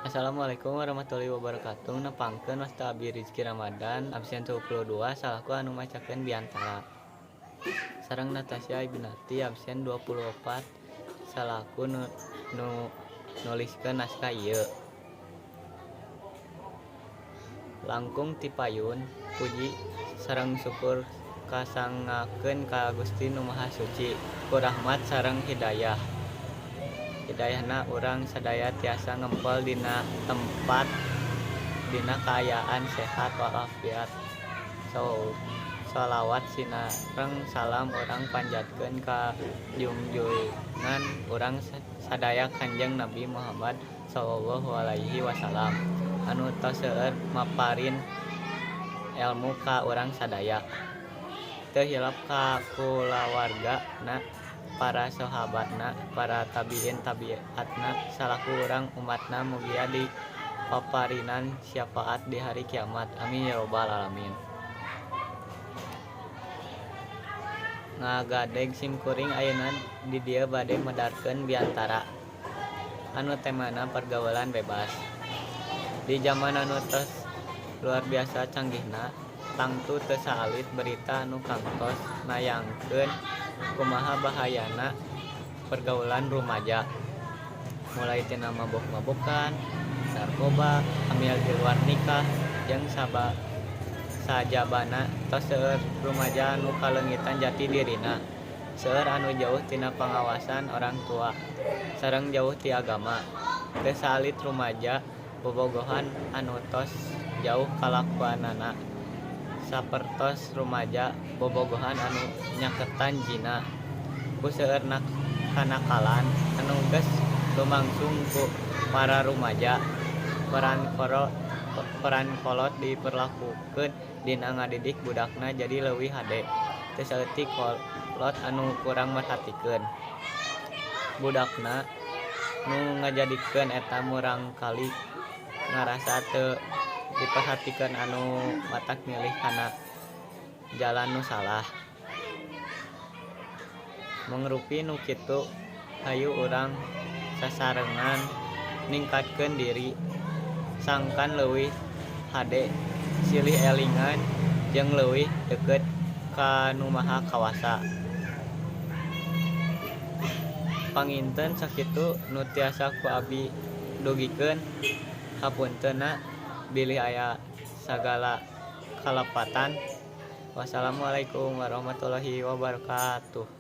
Assalamualaikum warahmatullahi wabarakatuh. Nepangkeun wasta abdi Rizky Ramadan absen 22 salaku anu macakeun biantara. Sareng Natasha Ibnati absen 24 salaku nu nuliskeun naskah ieu. Langkung ti payun puji sareng syukur kasangakeun ka Gusti Nu Maha Suci ku rahmat sareng hidayah. Hidayahna urang sadaya tiasa ngempel dina tempat dina kaayaan sehat walafiat. Sholawat sinareng salam urang panjatkeun ka junjungan urang sadaya Kanjeng Nabi Muhammad shallallahu alaihi wasallam anu tos seueur maparin elmu ka urang sadaya. Teu hilap ka kulawargana, para sahabatna, para tabiin tabiatna salaku urang umatna mugia dipaparinan syafaat di hari kiamat. Amin ya robbal alamin. Ngagadeg simkuring ayeuna di dieu bade medarkeun biantara anu temana pergaulan bebas. Di jaman anu tos luar biasa canggihna, tangtu teu saalit berita anu kantos nayangkeun kumaha bahayana pergaulan rumaja. Mulai tina mabok-mabokan, narkoba, hamil di luar nikah, jeung sajabana tos seueur rumaja anu kaleungitan jati dirina. Seueur anu jauh tina pangawasan orang tua sareng jauh ti agama. Teu saalit rumaja bobogohan anu tos jauh kalakuanana sapertos rumaja bobogohan anu nyaketan jina. Ku seueur kanakalan anu geus lumangsung ku para rumaja, peran kolot diperlukeun dina ngadidik budakna jadi leuwih hade. Teu saeutik kolot anu kurang merhatikeun budakna nu ngajadikeun eta murangkalih ngarasa teu diperhatikeun anu matak milih kana jalan nu salah. Mangrupi nu kitu hayu urang sasarengan ningkatkeun diri sangkan leuwih hade, silih elingan jeung leuwih deukeut ka Nu Maha Kawasa. Panginten sakitu nu tiasa ku abi dugikeun, hapuntenna bilih aya sagala kalepatan. Wassalamualaikum warahmatullahi wabarakatuh.